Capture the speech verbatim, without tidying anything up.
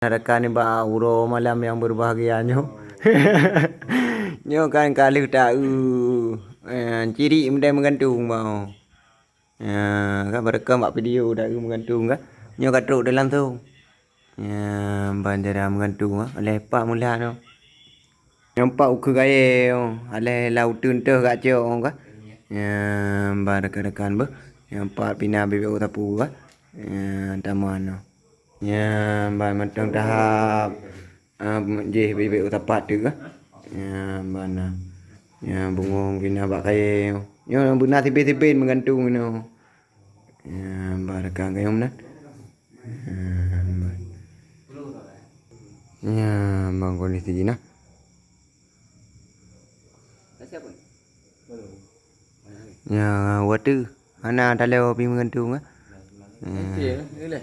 Rakan nibak uroe malam nyang berbahagia nyoe. Nyoe kan ka lheueh taeu, eh, cirik meudai meugantung bak. Ya, kan beureukam bak video taeu meugantung kan. Nyoe ka trok dah langsung. Ya, ban cara meugantung ah, oleh pak mula tu. Nyang pat ukeue gayée, oh, aleh lam uteuen teuh gak cok, oh, ka. Nyan, ban rakan-rakan beuh. Nyang pat pina bibek sapu, ka. Nyan, taman, oh. Nyan, ban mantong tahap, ah, jih bibek sapat teuh, ka. Nyan, ban na. Nyan, bungong pina bak kayée, oh. Nyoe beuna siben-siben meugantung inoe. Nyan, ban rakan kayée meunan. Nyan, ban kondisi jih nah. Nyan, watèe hana talèe pih meugantung, eh. Nyan.